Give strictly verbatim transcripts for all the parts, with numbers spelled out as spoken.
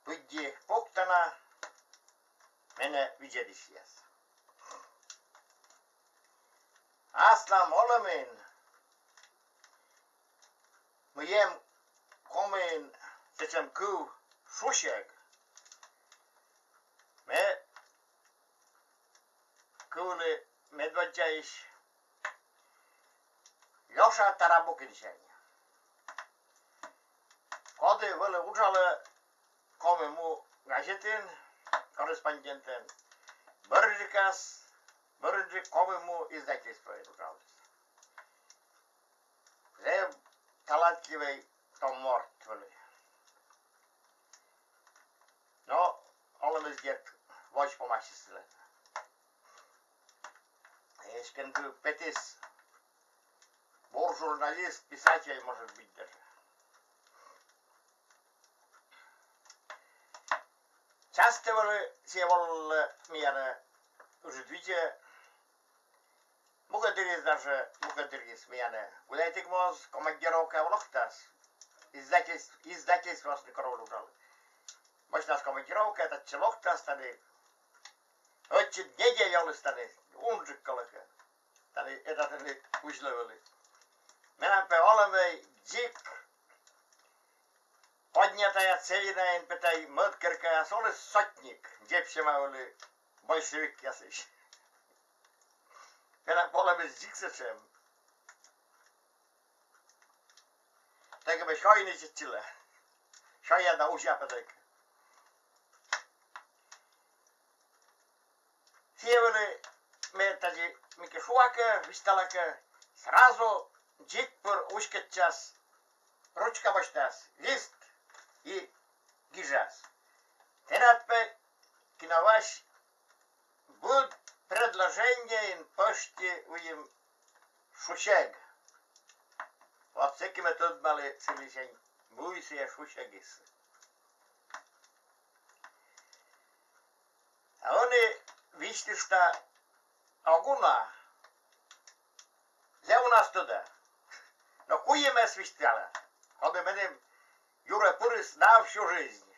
Пыдди пуктана менӧ видзӧдысьяс. Аслам олӧмын, мыйӧн комиӧн сэтшӧм кыв — шусьӧг. Ме кывлі медводдзаысь Лёша Тарабукинсянь, коді вӧлі уджалӧ «Коми му» газетын корреспондентӧн, бӧрынджыкас, бӧрынджык «Коми му» издательствоын уджалӧ. Зэв талантливӧй том морт вӧлі. Но олӧмыс, дерт, водз помасис сылӧн. Эськӧ кыв петіс: бур журналист, писатель, может быть, даже. Частӧ вӧлі сійӧ волӧ миянӧ, ыджыд видзӧ, мукӧд дырйиыс даже, мукӧд дырйиыс миянӧ гуляйтігӧн моз, командировкаӧ локтас. Издательств-, издательствоас некор уджалӧ. Босьтас командировкаӧ, татчӧ локтас, тані ӧтчыд неделя оліс тані, унджык, колӧкӧ. Тані этатӧн кузьлӧ вӧлі. Менам пӧ олӧмӧй дзик поднятая целинаӧн пӧ тай мӧд керкаяс оліс сотник, дзебсьӧма вӧлі большевикъясысь. Менам пӧ олӧмыс дзик сэтшӧм. Тайӧ кӧ пӧ сёйны чеччылӧ, сёя да узя пӧ тайӧ кӧ. Сійӧ вӧлі, ме тадзи мыйкӧ шуа кӧ, висьтала кӧ, сразу дзик пыр уськӧдчас, ручка босьтас, лист и гижас: тэнад пӧ, Кино Вась, быд предложениеын пӧшти выйым шусьӧг. Вот сэки ме тӧдмалі сылысь, мый сійӧ шусьӧгыс. А ӧні висьтышта ог уна, зэв унас тӧда. Но куимӧс висьтала, коді меным юрӧ пырис на всю жизнь.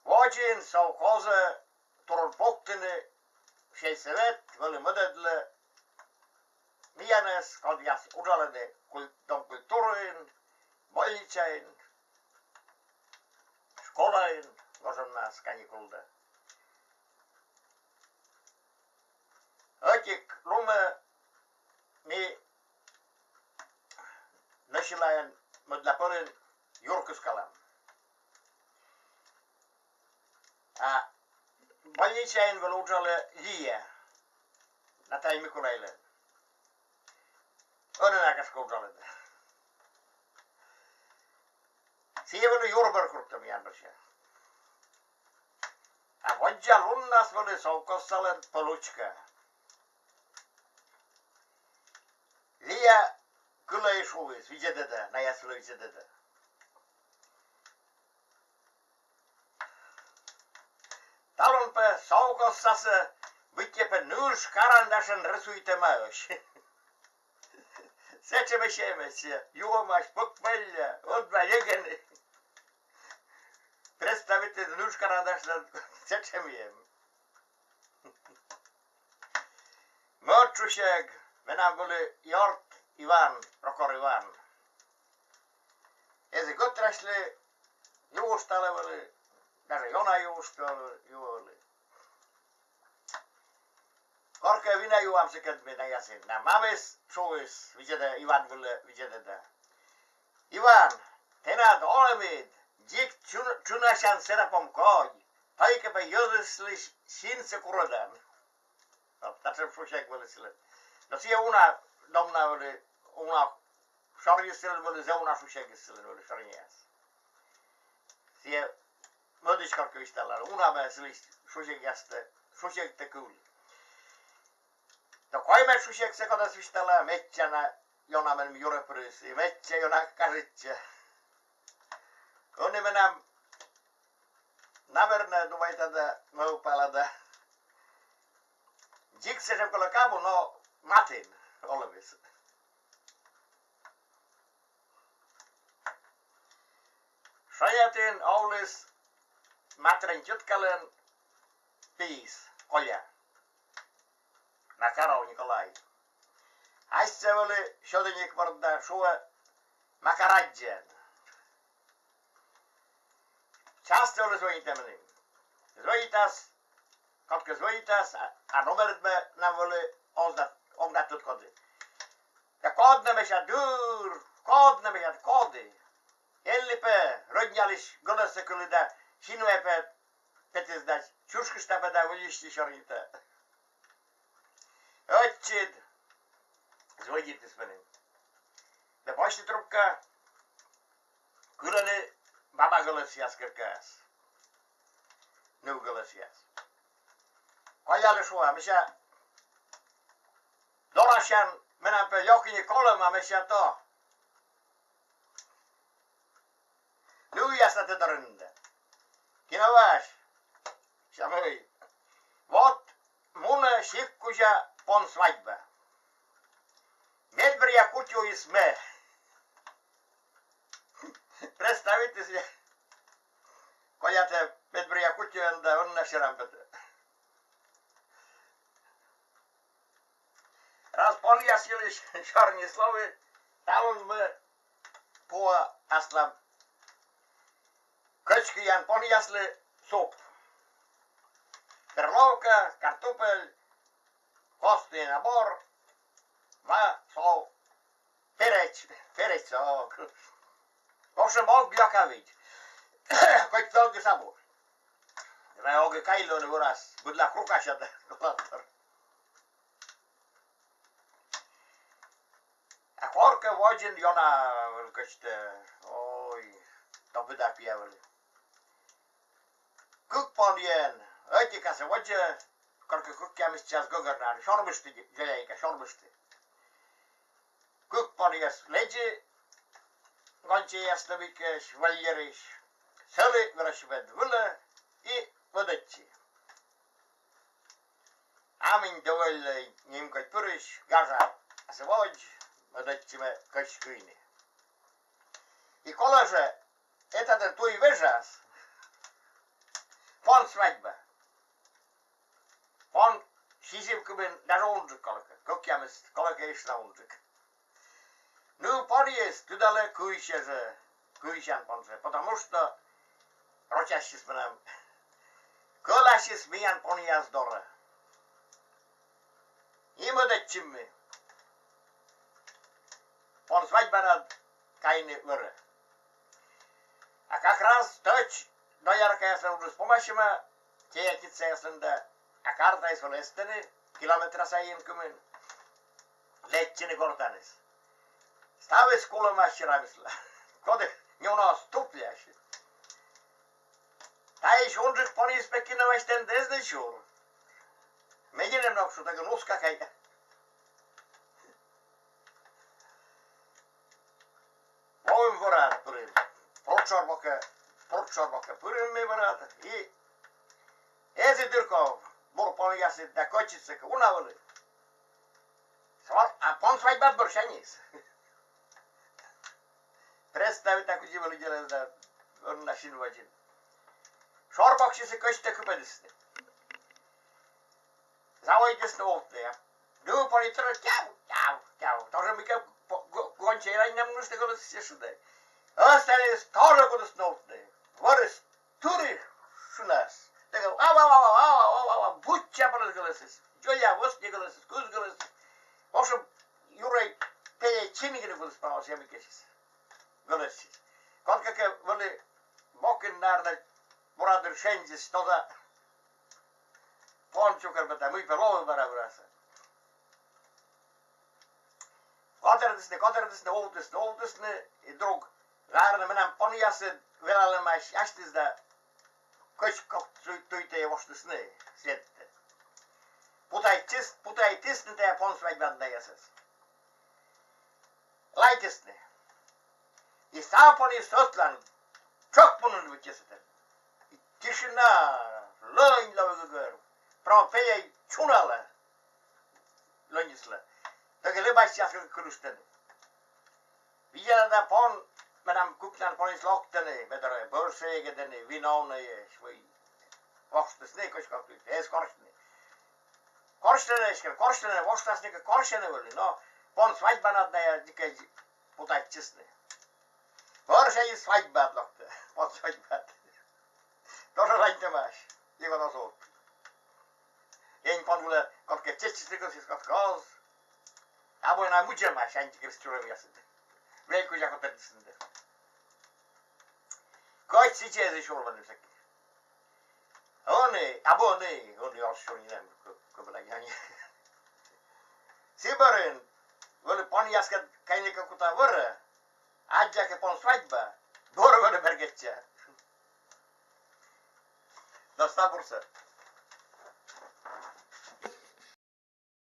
Водзын совхозӧ турун пуктыны сельсӧвет вӧлі мӧдӧдлӧ миянӧс, кодъяс уджалӧны куль-, дом культураын, больничаын, школаын, гожӧмнас каникулда. Ӧтик лунӧ ми Нӧсилаын мӧдлапӧлын юр кыскалам. А больничаын вӧлі уджалӧ Лия, Наталья Миколаевна. Ӧні на, гашкӧ, уджалӧ да. Сійӧ вӧлі юр бӧр куртӧ миян бӧрся. А воддза луннас вӧлі совхозсалӧн получка. Лия кылӧ и шуис, видзӧдӧ да, наяс вылӧ видзӧдӧ да: талун пӧ совхозсасӧ быттьӧ пӧ ныж карандашӧн рисуйтӧмаӧсь. Сэтшӧмӧсь эм, сійӧ юӧмаӧсь, пӧкмӧлльӧ, ӧдва легӧны. Представитлӧй, ныж карандашӧн сэтшӧм эм. Мӧд шусьӧг менам вӧлі ёрт Иван, Прокор Иван. Эз и гӧтрасьлы, юышталӧ вӧлі, даже ёна юышталӧ, юӧ вӧлі. Коркӧ вина юам сыкӧд ми наясын. На мамыс шуис, видзӧдӧ, Иван вылӧ видзӧдӧ да: Иван, тэнад олӧмыд дзик чун-, чунасян сэра помкодь, тайӧ кӧ пӧ йӧзыслысь синсӧ курӧдан. Вот татшӧм шусьӧг вӧлі сылӧн. Но сійӧ уна домна вӧлі, уна шӧрйыс сылӧн вӧлі, зэв уна шусьӧгыс сылӧн вӧлі шӧринаяс. Сійӧ мӧдысь коркӧ висьталӧ, уна ме сылысь шусьӧгъястӧ, шусьӧгтӧ кывлі. Но коймӧд шусьӧгсӧ кодӧс висьтала, медся на ёна меным юрӧ пырис, и медся ёна кажитчӧ. Ӧні менам, наверно, думайта да, мӧвпала да, дзик сэтшӧм, колӧкӧ, абу, но матын олӧмыс. Шонятын овліс Матрен тьӧткалӧн пиыс, Коля. Макаров Николай. Асьсӧ вӧлі сёдӧнӧк морт да шуӧ: Макар аддзан. Частӧ вӧлі звӧнитӧ меным. Звӧнитас, кодкӧ звӧнитас, а, а номерыд менам вӧлі оз на, ог на тӧд коді. Да код нӧ, мися, дыр, код нӧ, мися, коді. Эн ли пӧ рӧднялысь гӧлӧссӧ кылі да синвайӧ пӧ петіс да, чушкыштӧ пӧ да выльысь сёрнитӧ. Ӧтчыд звӧнитіс меным. Да босьті трубка, кылӧны баба гӧлӧсъяс керкаас. Ныв гӧлӧсъяс. Колялы шуа, мися, дорасян менам пӧ лёкыник олӧма, мися, то. Нывъяс на тэ дорын да. Кино важ. Сямӧй. Вот мунӧ сикт кузя пон свадьба. Медбӧръя кутюйыс ме. Представитіс, Коля, тэ медбӧръя кутюйӧн да, он на серам петӧ. Раз понъяс йылысь сёрни слови, талун ме пуа аслам кӧчкӧян понъяслы суп. Перловка, картупель, костный набор, ва, со, перец, перец, о. В общем, ог лёка вид. Хоть долго сабу. Ме ог кайлы ӧні вӧрас, быдлаӧ крукасяда. А коркӧ водзын ёна вӧлі кӧчтӧ. Ой, то быда пиа вӧлі. Кык понйӧн, ӧти касӧ водзӧ, коркӧ кӧкъямыс час гӧгӧр на, сёрмышті, дзоляика, сёрмышті. Кык понйӧс лэдзи гончӧйяслӧн выльысь, вольерысь, сӧлі велосипед вылӧ и мӧдӧдчи. А мый довольнӧй нимкодь пырысь, гажа асьсӧ водз, мӧдӧдчи ме кӧч кыйны. И колӧ жӧ, этатӧн туй вежас пон свадьба. Пон сизим кымын, даже унджык колӧкӧ, кӧкъямыс, колӧкӧ эшшӧ на унджык. Ну, понйыс, тыдалӧ, кыйсьӧ жӧ, кыйсян пон жӧ, потому что рочасис менам, кӧласис миян понъяс дорӧ. И мӧдӧдчим ми пон свадьбанад кайны вӧрӧ. А как раз тӧч дояркаяслӧн уджыс помасьӧма, тейӧтницаяслӧн да, а картаяс вӧлі эстӧны, километра сайын кымын, лэччӧны гортаныс. Ставыс кулӧма серамысла. Коді нюнӧ ступлясь. Таысь унджык понйыс пӧ кинӧ вӧчтӧны да эз на сюр. Ме нинӧм ног шу, тӧгӧн узка кай. Воим вӧрад пырим. Пруд шор бокӧ, пруд шор бокӧ пырим ми вӧрад. И эз и дыр ков бур понъясыд да кӧчысьсӧ кӧ уна вӧлі. Свар-, а пон свадьба бӧрсяньыс. Представита, кыдзи вӧлі делӧыс да, он на син водзын. Шор боксьыс кӧчтӧ кыпӧдісны. Заводитісны овтны. Нывпонйыс тӧрыт тяв, тяв, тяв. Тоже мыйкӧ по-, го-, гончӧй ланьнам нуӧдны, гӧлӧсыс шыдӧ. Ӧсталіс тоже кутісны овтны. Вӧрыс тури шынас. Тӧгӧн ава, ава, ава, ава, ава, ава, быдсяма пӧлӧс гӧлӧсыс. Дзоля вӧсни гӧлӧсыс, кыз гӧлӧсыс. В общем, юрӧй пельӧй чингыны кутіс, павсьӧ мыйкӧ сійӧ гӧлӧсыс. Кодкӧ кӧ вӧлі бокын, наверно, бура дыр шензис, то да пон чукӧрмӧдӧ, мый пӧ лоӧ бара вӧрас. Котӧртісны, котӧртісны, овтісны, овтісны, и друг, наверно, менам понъясыд велалӧмаӧсь асьныс да кӧч кок туй-, туйтӧ воштісны следтӧ. Путайтіс-, путайтісны тайӧ пон свадьбаын найӧс. Лайтісны. И став понйыс сӧстлаын тшӧкпунын вӧтчис этӧн. И тишина, лӧнь лои гӧгӧр. Прямо пельӧй чуналӧ лӧньыслы. Тӧгӧн лэбасьяс кӧ кылыштӧны. Видзӧда да, пон Менам кыкнан понйысь локтӧны, ме дорӧ бӧр шегӧдӧны, виновнӧйӧсь, вой. Вокштісны кыдзкӧ, эз корсьны. Корсьлӧны эськӧ, корсьлӧны, вокштасны кӧ, корсьӧны вӧлі, но пон свадьбанад найӧ дзик путайтчисны. Бӧр сэсся свадьбаад локтӧ, пон свадьбаад. Тоже раньтӧмаӧсь, йӧгӧн оз ув. Эн пон вылӧ кодкӧ чеччис, кодкӧ оз. Абу на мудзӧмаӧсь антикрест чурӧмъясыд. Век кузя котӧртісны. Кӧть сідзи эз сюр меным сэки. Ӧні, абу ӧні, ӧні оз сюр нинӧм, кӧ-, кӧ-, кӧ-, Сы бӧрын вӧлі понъяскӧд кӧні кӧ кута вӧрӧ, аддза кӧ пон свадьба, бӧр вӧлі бергӧдча. Носта бурсӧ.